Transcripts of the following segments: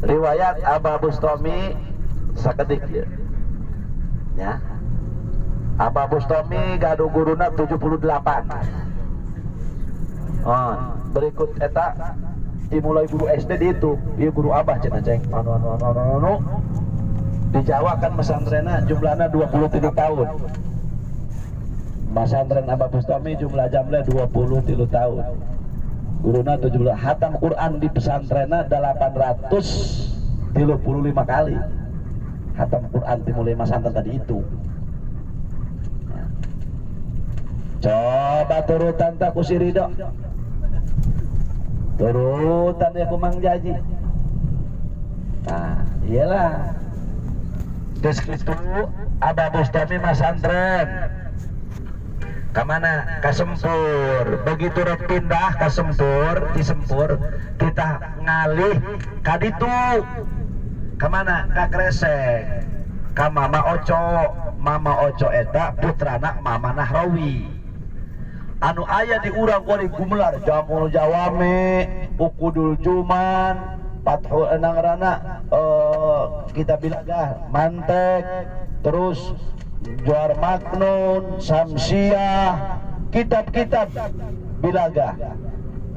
Riwayat Abah Bustami sakedik ya. Ya. Abah Bustami gaduh guruna 78. Oh, berikut eta dimulai guru SD di itu, ieu guru Abah cenah ceng. Anu anu anu anu anu. Di Jawa kan pesantrenna jumlahna 23 tahun. Pesantren Abah Bustami jumlah jamnya 23 tahun. Guruna 17 hatam Quran di pesantrenna 835 kali. Hatam Quran dimulai masantren tadi itu. Ya. Coba turutan tak ku si Ridho. Turutan ya ku Mang Jaji. Nah, iyalah. Terus itu Abah Bustami masantren. Kemana? Ke Sempur. Begitu rek pindah ke Sempur, di Sempur kita ngalih kaditu. Kemana? Ke Kresek. Ka Mama Oco. Mama Oco eta putrana Mama Nahrawi. Anu aya di urang kuari gumelar Jamul Jawame, Ukudul Juman, Fathul Enangrana, kita bilagah Mantek, terus Juar Maknun, Samsiah, kitab-kitab bilagah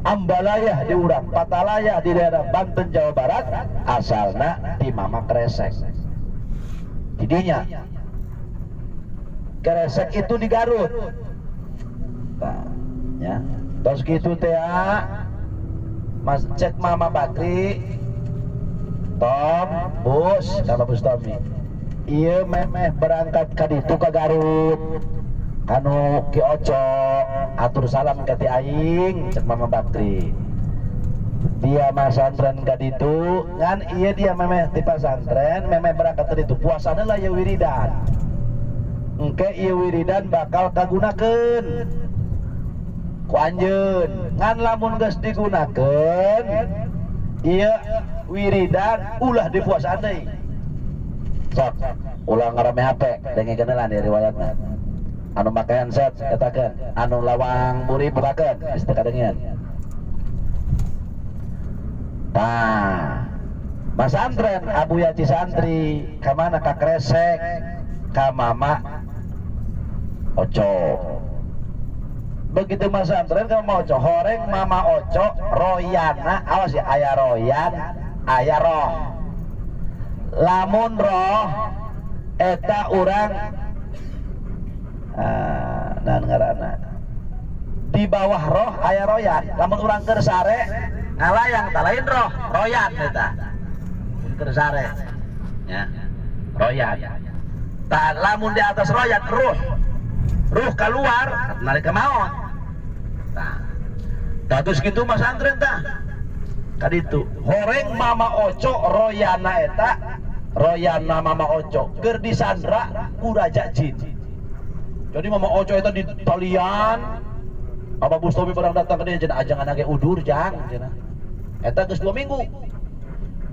Ambalayah di urang, Patalayah di daerah Banten Jawa Barat, asalna di Mama Kresek. Didinya Kresek itu di Garut. Nah, ya. Terus gitu teh Mas cek Mama Bakri, Tom, Bus, sama Bustami. Iya memeh berangkat ka ditu ka Garut. Kanu Ki Oco atur salam ka ti aing cek Mama Bakri. Dia masantren ka ditu ngan iya dia memeh ti pasantren memeh berangkat ka ditu puasana lah ieu wiridan. Engke ieu wiridan bakal kagunakeun ku anjeun. Ngan lamun geus digunakeun ieu wiridan ulah dipuasaan deui. Sok ulah ngarame HP dengekeun lah di riwayatna. Anu make handset katakeun, anu lawang buri bukakeun geus teu kadengean. Tah, masantren Abu Yaci santri ka mana ka Kresek ka Mama Oco. Begitu masantren ka Mama Oco, horeng Mama Oco royana, awas ya aya royan, aya roh. Lamun roh eta urang dan ngaranna di bawah roh aya royan. Lamun urang keur sare ngalayang tak lain roh, royan eta. Mun keur sare ya, royan. Tak lamun di atas royan ruh. Ruh keluar nalika maot. Tah. Tah terus kitu masantren tah. Kaditu horeng Mama Oco royana eta royana Mama Oco keur disandra ku raja jin. Jadi Mama Oco eta di talian Abah Bustami barang datang ke dia cenah ajangan ge udur jang cenah. Eta geus 2 minggu.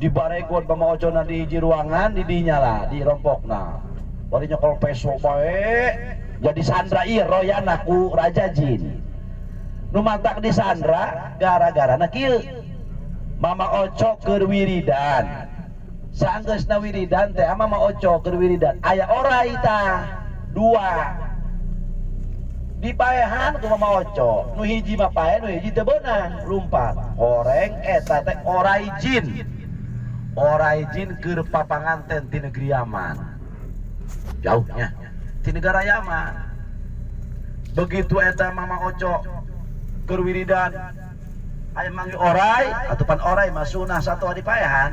Di baregon Mama Oco na di hiji ruangan di dinya lah di rompokna. Bari nyokol peso bae jadi sandra ieu royana ku raja jin. Nu mantak disandra gara-garana kieu. Mama Oco keur wiridan. Saenggeusna wiridan teh Mama Oco keur wiridan aya orai tah dua. Dipaehan ku Mama Oco, nu hiji mah pae, nu hiji teu beunang, lumpat. Horeng eta teh orai jin. Orai jin keur papanganten ti negeri Yaman. Jauhnya ti negara Yaman. Begitu eta Mama Oco keur wiridan aya manggil orai atupan orai mah sunah satu dipaehan.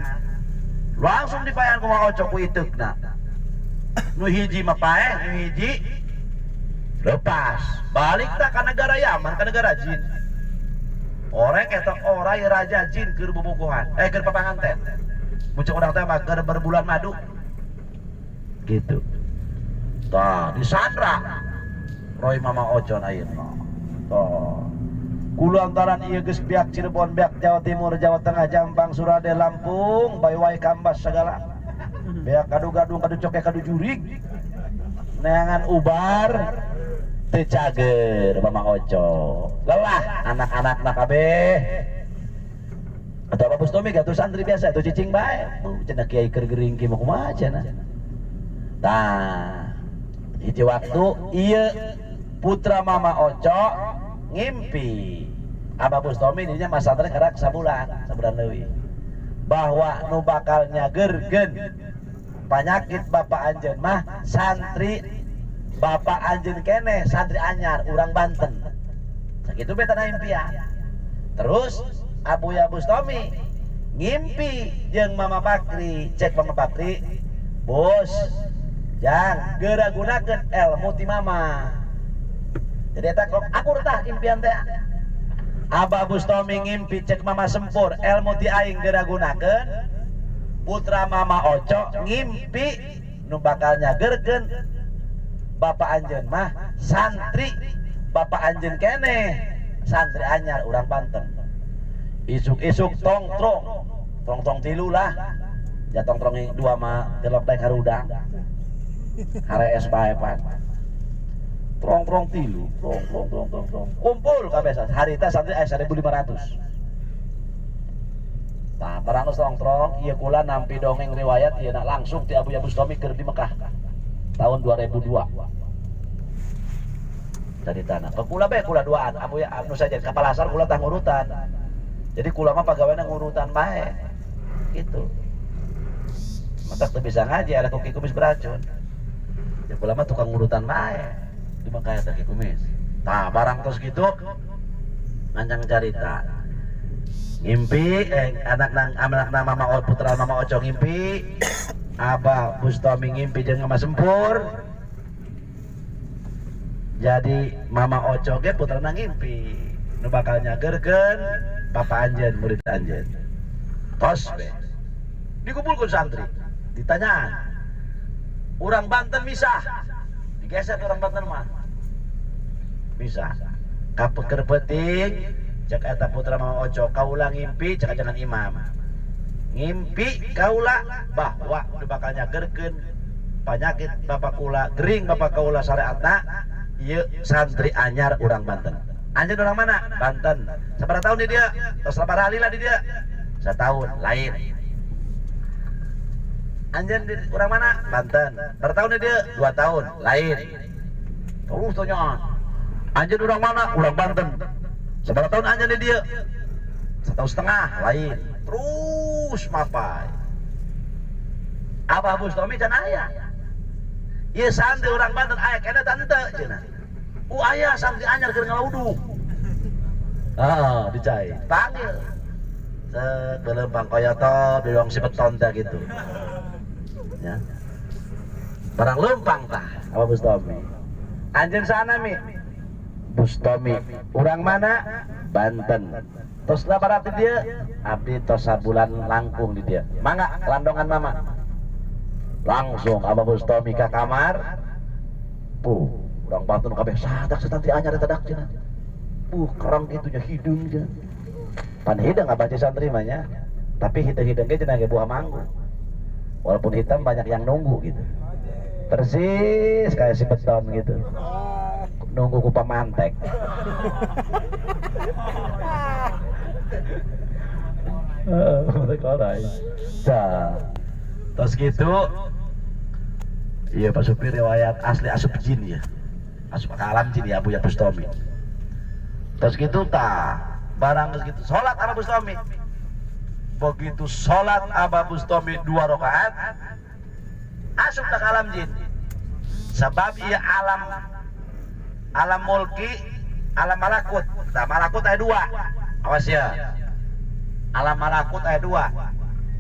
Langsung dipaehan ku Mama Oco ku iteukna. Nu hiji mah paeh, nu hiji lepas. Balik tak ke negara Yaman, ke negara jin. Orang eta orai raja jin keur bobogohan, keur papanganten. Muncul urang teh mah keur berbulan madu. Gitu. Tah, disandra Roy Mama Oco ayeuna. Tah. Kulantaran ieu geus biak Cirebon, biak Jawa Timur, Jawa Tengah, Jampang, Surade, Lampung, bae-wae Kambas segala. Beak kadu gadung, kadu coke, kadu jurig. Neangan ubar. Teu cager Mama Oco. Lelah anak-anak kabeh. Atau Abah Bustomi gatuh santri biasa tuh cicing bae. Cenah kiai keur gering ki mah kumaha cenah. Tah, hiji waktu ieu putra Mama Oco ngimpi. Abah Bustomi dirinya masantren kerak sabulan, sabulan leuwih. Bahwa nu bakal nyagerkeun panyakit bapak anjeun mah santri bapak anjeun keneh santri anyar urang Banten. Sakitu beta na impian. Terus Abuya Bustomi ngimpi jeung Mama Bakri, cek Mama Bakri, "Bos, jang geura gunakeun ilmu ti mama." Jadi eta kok akur tah impian teh. Abah Bustomi ngimpi cek Mama Sempur, ilmu ti aing geura gunakeun. Putra Mama Oco ngimpi nu bakal nyagerkeun bapak anjeun mah santri bapak anjeun keneh santri anyar urang Banten. Isuk-isuk tongtrong, tongtrong tilu lah, ya tongtrong dua mah tilok daek harudang, harees bae pan. Tongtrong tilu, tong tong tong tong tong, kumpul kabeh harita santri aya 1500. Tah barang geus tongtrong, ieu kula nampi dongeng riwayat ieu na langsung ti Abuya Bustomi keur di Mekah tahun 2002. Dari tanah. Ke kula bae kula duaan, Abuya anu saja kapal asar kula tah ngurutan. Jadi kula mah pegawainya ngurutan bae. Gitu. Matak teu bisa ngaji ada koki kumis beracun. Ya kula mah tukang ngurutan bae. Di Mekah eta ki kumis. Tah barang terus gitu ngancang carita. Ngimpi anak nang Mama putra Mama Oco ngimpi, Abah Bustomi ngimpi jeung Mama Sempur. Jadi Mama Oco ge putrana ngimpi nu bakal nyagerkeun papa anjeun murid anjeun. Tos be. Dikumpulkeun santri, ditanyaan. Urang Banten misah. Digeser urang Banten mah. Misah. Kapeker peuting cek eta putra Mama Oco kaula ngimpi cek jangan imam. Ngimpi kaula bahwa nu bakal nyagerkeun panyakit bapak kula, gering bapak kaula syariatna ieu santri anyar urang Banten. Anjeun orang mana? Banten. Sabaraha tahun di dia? Tos sabaraha lila di dia? Setahun, lain. Anjeun di urang mana? Banten. Berapa tahun di dia? 2 tahun, lain. Terus tanyaan. Anjeun urang mana? Urang Banten. Sabaraha tahun anjeun di dia? 1,5 tahun, lain. Terus mapai. Abah Bustomi can aya. Ieu santri urang Banten aya keneh tah henteu cenah. Aya santri anyar keur ngalaudu. Ah, dicai. Panggil. Set belempang koyoto bilang si beton teh gitu. Ya. Barang lempang tah Abah Bustomi. Anjeun sana mi? Bustomi. Urang mana? Banten. Tos lah di dia, abdi tos sabulan langkung di dia. Mangga landongan mama. Langsung Abah Bustomi ke kamar. Puh, urang Banten kabeh sadak santri anyar eta dak cenah. Kerang gitunya hidung cenah. Pan hidung abah santri mah nya. Tapi hidung-hidung ge cenah ge buah manggu. Walaupun hitam banyak yang nunggu gitu. Persis kayak si beton gitu. Nunggu ku pamantek. Heeh, terus gitu. Iya Pak Supir riwayat asli asup jin ya. Asup ke alam jin ya Abuya Bustomi. Terus gitu tah, barang terus gitu salat Abah Bustomi. Begitu salat Abah Bustomi 2 rakaat asup ke alam jin. Sebab iya alam alam mulki, alam malakut. Nah, malakut ada 2. Awas ya. Alam malakut ada 2.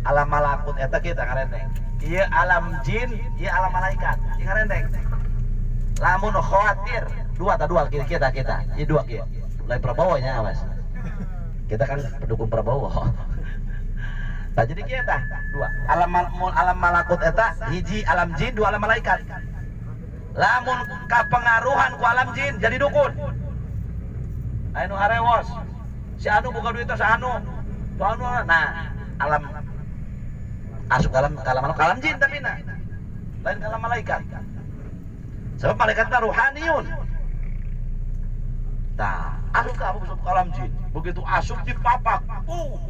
Alam malakut eta kita ngarendeng. Iya alam jin, iya alam malaikat. Ieu ngarendeng. Lamun khawatir, dua tak dua kita kita. Iya dua kieu. Lain Prabowo nya awas. Kita kan pendukung Prabowo. Nah, jadi kieu tah dua. Alam alam malakut eta hiji alam jin, 2 alam malaikat. Lamun kapengaruhan ku alam jin jadi dukun. Anu harewos. Si anu buka duit si anu. Tu anu nah, alam asup kalam kalam kalam jin tapi nah. Lain kalam malaikat. Sebab malaikat mah ruhaniyun. Tah, asup ka Abah Bustomi alam jin. Begitu asup dipapak,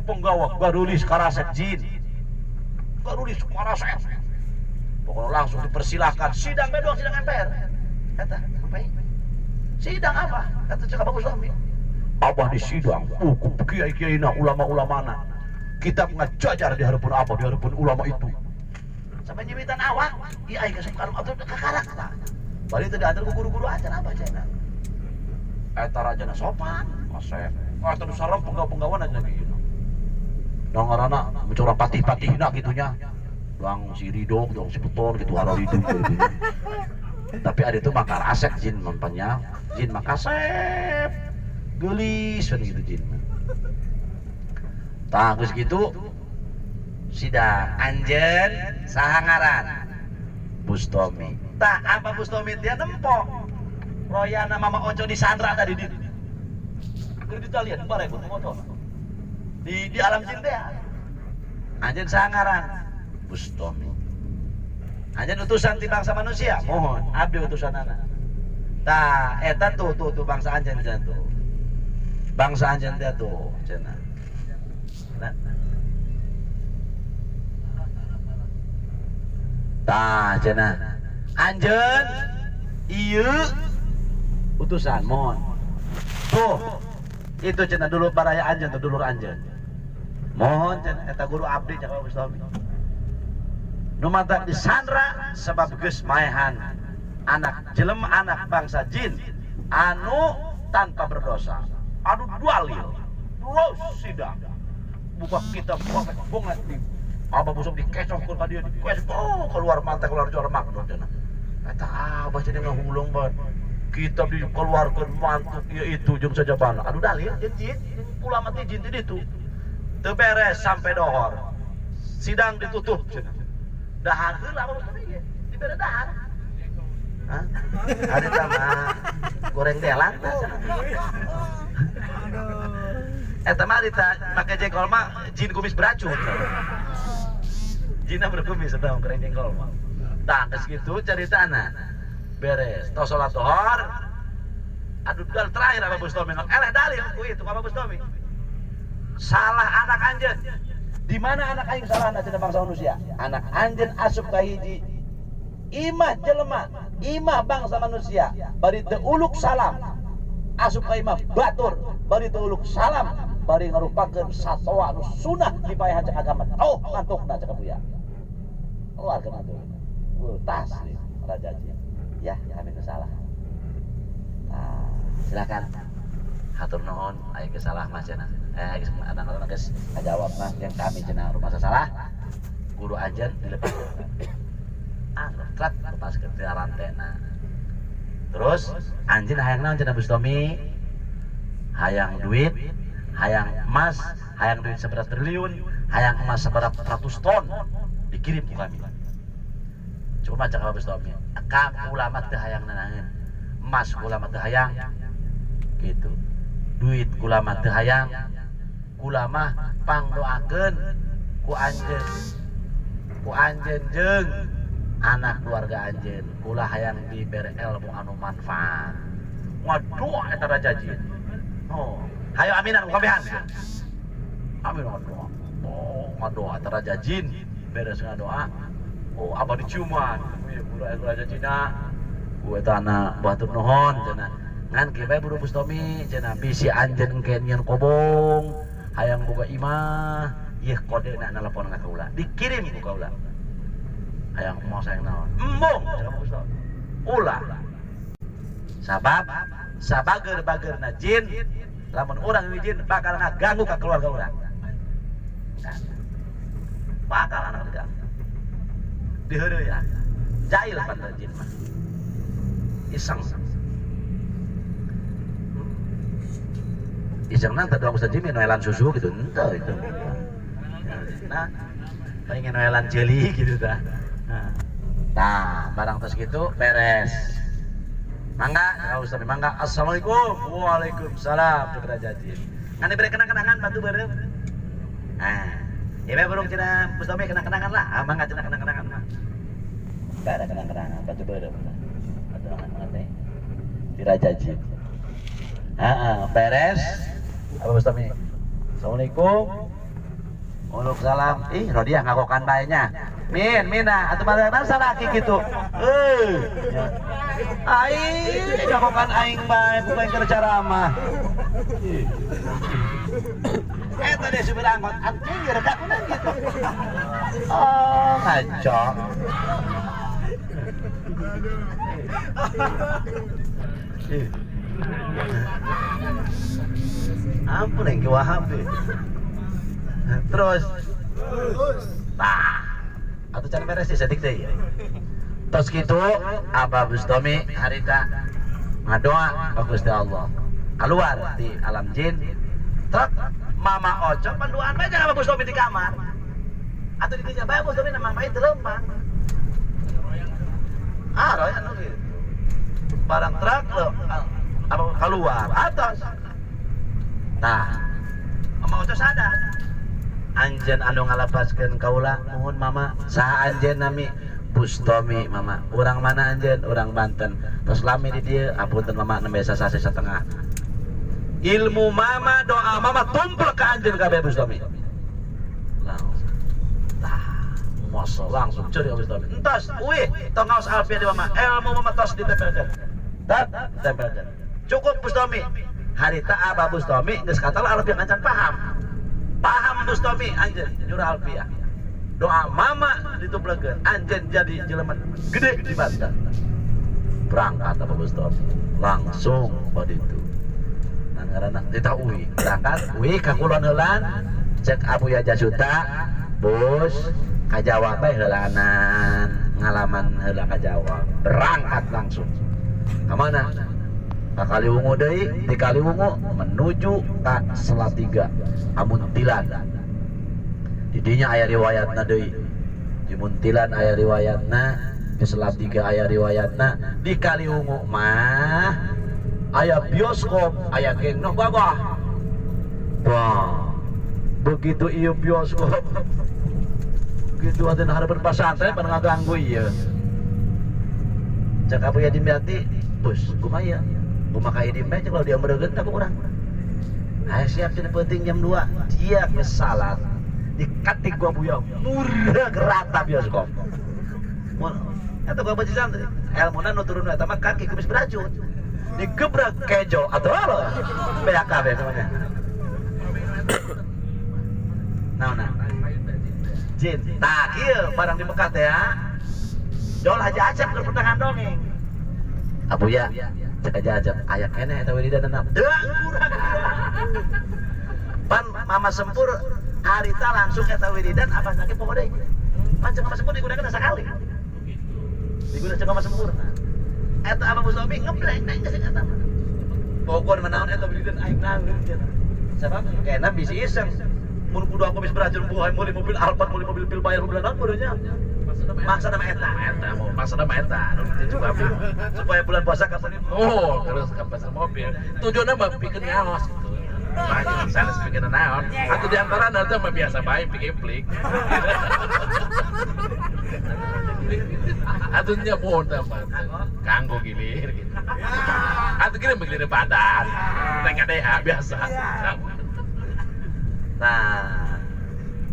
penggawa garulis karasep jin. Garulis karasep. Pokoknya langsung dipersilahkan sidang bedong sidang MPR. Kata, apa? Sidang apa? Kata cek Abah Bustomi. Abah di sidang, kiai-kiai na ulama-ulamana. Kita ngajajar di hadapan Abah, di hadapan ulama itu. Sampai nyimitan awak, iya aing kasep kalem atuh kakarak tah. Bari teu diantar ku guru-guru acan Abah cenah. Eta rajana sopan, kasep. Eta nu sareng penggawa-penggawana cenah kieu. Da ngaranna mencorang patih-patihna kitu nya. Doang si Ridho, doang si Beton gitu hararidu gitu. Tapi ada itu mah karasep jin mampannya, jin mah kasep. Geulis kan gitu jin. Tah geus kitu sidang anjeun saha ngaran? Bustomi. Tah apa Bustomi dia nempo. Royana Mama Oco disandra tadi di. Keur ditalian bare ku Oco. Di alam jin teh. Anjeun saha ngaran? Bustomi. Anjeun utusan ti bangsa manusia? Mohon, abdi utusanana. Tah eta tuh tuh tuh bangsa anjeun tuh. Bangsa anjeun teh tuh cenah. Nah. Tah cenah. Anjeun ieu utusan mohon. Tuh itu cenah dulu baraya anjeun tuh dulur anjeun. Mohon cenah eta guru abdi cak Bustomi. Nu matak disandra sebab geus maehan anak jelema anak bangsa jin anu tanpa berdosa. Anu dalil. Terus sidang. Buka kitab bongat di Abah Bustomi dikecohkeun ka dieu dikecoh, oh keluar mata keluar juara maknun cenah. Eta abah jadi ngahuleng banget. Kitab dikeluarkeun mantuk ieu itu jeung sajabana. Aduh dalil jeung jin, ulama teh jin teh ditu. Teu beres sampai dohor. Sidang ditutup cenah. Dahar heula Abah Bustomi ge, dibere dahar. Hah? Ada mah goreng delan tah cenah. Eta mah dita make jengkol mah jin kumis beracun. Jinna berkumis eta goreng jengkol mah. Tah geus kitu caritana. Beres, tos salat dohor. Aduh dal terakhir Abah Bustomi eleh dalil ku itu Abah Bustomi. Salah anak anjeun. Di mana anak aing salahna cenah bangsa manusia? Anak anjeun asup ka hiji imah jelema, imah bangsa manusia, bari teu uluk salam. Asup ka imah batur, bari teu uluk salam, bari ngarupakeun satoa anu sunah dipaehan cek agama. Oh, ngantukna cek Buya. Keluarkeun atuh. Tas nih, raja jin. Ya, kami salah. Nah, silakan. Hatur nuhun, aya salah mah cenah. Geus anak-anak geus ngajawab mah yang kami cenah rumah salah. Guru ajar dilepaskeun. Ah, trat lepaskeun ti rantena. Terus anjeun hayang naon cenah Bustomi? Hayang duit, hayang emas, hayang duit seberapa triliun, hayang emas seberapa ratus ton dikirim ku kami. Cuma cak Abah Bustomi, kam kula mah teu hayang nanaeun. Emas kula mah teu hayang. Gitu. Duit kula mah teu hayang. Kula mah pangdoakeun ku anjeun. Ku anjeun jeung anak keluarga anjeun. Kula hayang dibere ilmu anu manfaat. Waduh eta raja jin. Oh, hayo aminan ku kabehan. Amin ngadoa. Oh, ngadoa eta raja jin. Beres ngadoa. Oh, abah diciuman. Ieu guru raja Cina. Ku eta anak batur nuhun cenah. Ngan kieu bae Guru Bustomi cenah bisi anjeun engke nyieun kobong, hayang boga imah, ieu kodena nelepon ka kaula. Dikirim ku kaula. Hayang emas hayang naon? Embung cenah Bustomi. Ulah. Sabab sabager-bagerna jin, lamun urang jin bakal ngaganggu ka keluarga urang. Bakal anak diganggu. Diheureuyaan. Jahil pan jin mah. Iseng. Iseng nang teu doang Ustaz Jimmy noelan susu gitu henteu itu. Nah, pengen noelan jeli gitu tah. Nah, barang terus gitu beres. Mangga, ka Ustaz mangga. Assalamualaikum. Waalaikumsalam. Teu raja jin. Ngan diberi kenang-kenangan batu beureum. Nah, ieu bae burung cenah Bustomi kenang-kenangan lah. Ah, mangga cenah kenang-kenangan mah. Enggak ada kenang-kenangan batu beureum. Batu kenangan teh. Di raja jin. Heeh, beres. Abah Bustami. Assalamualaikum. Waalaikumsalam. Ih, Rodiah ngagokan bae nya. Min, Mina, atuh mana salaki kitu. Euy. Aing ngagokan aing bae bukan keur ceramah. Eta deh supir angkot, anjing rek aku gitu. Oh, ngaco. Ampun yang ke Wahabi. Terus. Tah. Atau cari beres sih sedik deh. Terus gitu Abah Bustami harita ngadoa ka Gusti Allah. Keluar di alam jin. Truk Mama Oco panduan bae jangan Abah Bustami di kamar. Atau di dinya bae Bustami na mama itu lempang. Ah, royan nu gitu. Barang truk lo apa keluar atas. Nah, Mama Oco sadar. Anjen anu ngalepaskeun kaula muhun mama saha anjen nami Bustami mama urang mana anjen urang Banten terus lami di dieu apunten mama nembe sasasi setengah ilmu mama doa mama tumpul ke anjen kabeh Bustami langsung tah masa langsung curi Bustami entos uih tong ngaos alfiah di mama ilmu mama tos ditempelkeun tat ditempelkeun cukup Bustami harita Abah Bustami geus katalah alfiah ngan paham paham Bustami anjen jurah alfiah doa mama ditublekeun anjen jadi jelema gede di Banten berangkat Abah Bustami langsung pada itu nah ngaranna ditahui berangkat uih ka kulon heulan cek Abuya Jasuta bos ka Jawa bae heulanan ngalaman heula ka Jawa berangkat langsung ka mana ka Kaliwungu deui di Kaliwungu menuju ka Salatiga Muntilan. Di dinya aya riwayatna deui. Di Muntilan aya riwayatna, di Salatiga aya riwayatna, di Kaliwungu mah aya bioskop, aya geng nu gagah. Wah, begitu ieu bioskop. Begitu atuh harapan pasantren pada ngaganggu ieu. Cek Abuya Dimyati, bus kumaha ieu? Kumaha ka ieu bae kalau dia mereugeun tak urang. Ayo siap cenah penting jam 2. Dia ke salat. Dikatik gua Buya murah rata bioskop. Eta gua baca santri. Elmuna nu turun eta mah kaki kumis beracun. Digebrak kejo atau apa? BAKB namanya. Naon? Jin. Tah kieu barang di Mekah teh ya. Jol Haji Acep keur pertengahan dongeng. Abuya cek aja Acep aya keneh eta wiridan. Deung kurang. Pan Mama Sempur harita langsung eta wiridan abah lagi poho deui. Pan cek Mama Sempur digunakeun sakali. Digunakeun cek Mama Sempur. Eta Abah Bustami ngebleng nang geus eta mah. Pokon manaon eta wiridan aing naon cenah. Sabab kena bisi iseng. Mun kudu aku bisa beracun buah meuli mobil Alphard, meuli mobil pil bayar bulan naon kudunya. Maksa nama eta. Eta mau maksa nama eta. Supaya bulan puasa kapan ini? Oh, terus ke pasar mobil. Tujuannya mah pikeun ngaos gitu. Banyak sanes pikeun naon. Atau di antara nanti mah biasa bae pikeun plik. Atunya mohon mah kanggo gilir gitu. Atuh gilir gilir badan. TKDH biasa. Nah,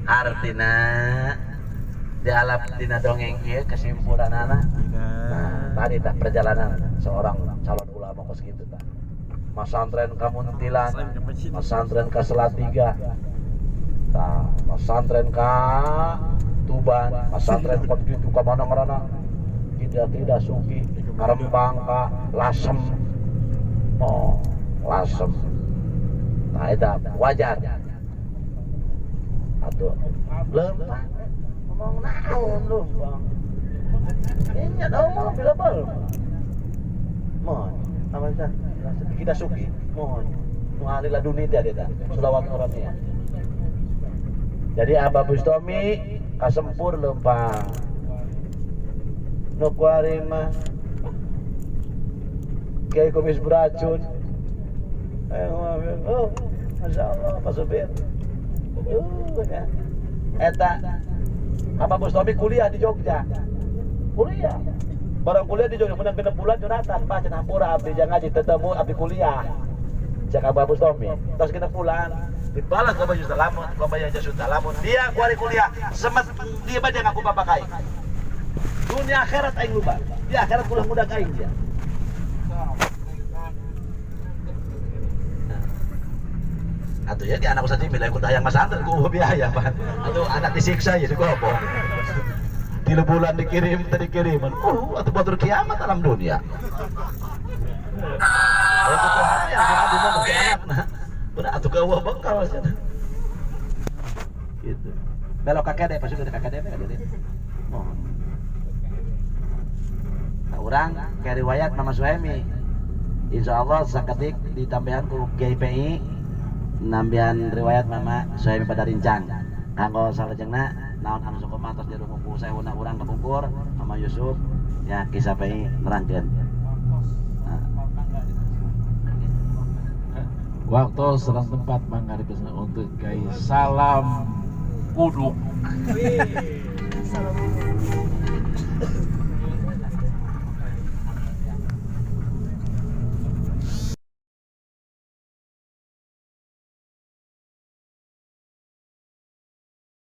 artina di alam dina dongeng ieu kesimpulanana. Nah, tadi tak perjalanan seorang calon ulama kos gitu tak. Masantren ka Muntilan, masantren ka Salatiga, tah, masantren ka Tuban, masantren ka kitu ka mana ngaranna? Tidak Suki, ka Rembang ka Lasem. Oh, Lasem. Nah, eta wajar. Atuh lempang ngomong naon lempang. Ini ada ngomong bila bal. Mohon, apa sah? Kita Suki, mohon. Muhali laduni teh eta, selawat orangnya. Jadi Abah Bustami kasempur lempang. Nu kuari mah kiai kumis beracun. Oh, Masya Allah, Pak Supir. Ya. Eta Abah Bustami kuliah di Jogja. Kuliah. Barang kuliah di Jogja menang 6 bulan Jonathan, Pak cenah hampura abdi jangan ngaji tetemu abdi kuliah. Cek Abah Bustomi tos 6 bulan dibalas ke baju lamun loba juta lamun dia kuari kuliah semet dia bae ngaku bapak aing dunia akhirat aing lupa di akhirat kuliah muda aing dia. Atau ya di anak usah milih ikut hayang masantren ku biaya pan. Atau anak disiksa ya ku apa? 3 bulan dikirim, tadi kiriman. Atau batur kiamat alam dunia. Ayo ku hayang abdi mah ke anakna. Bener atuh gawa bekal cenah. Gitu. Belok ka KD, pasti ke KD ka dieu. Mohon. Nah, urang ke riwayat Mama Suhaimi. Insyaallah sakedik ditambahan ku GPI nambihan riwayat Mama Suhaimi pada rincang kanggo salajengna naon anu sukma tos dirungu ku sehuna urang kapungkur Mama Yusuf ya kisah PI nerangkeun. Waktu serang tempat mangga dipesan untuk guys salam kuduk. Salam kuduk.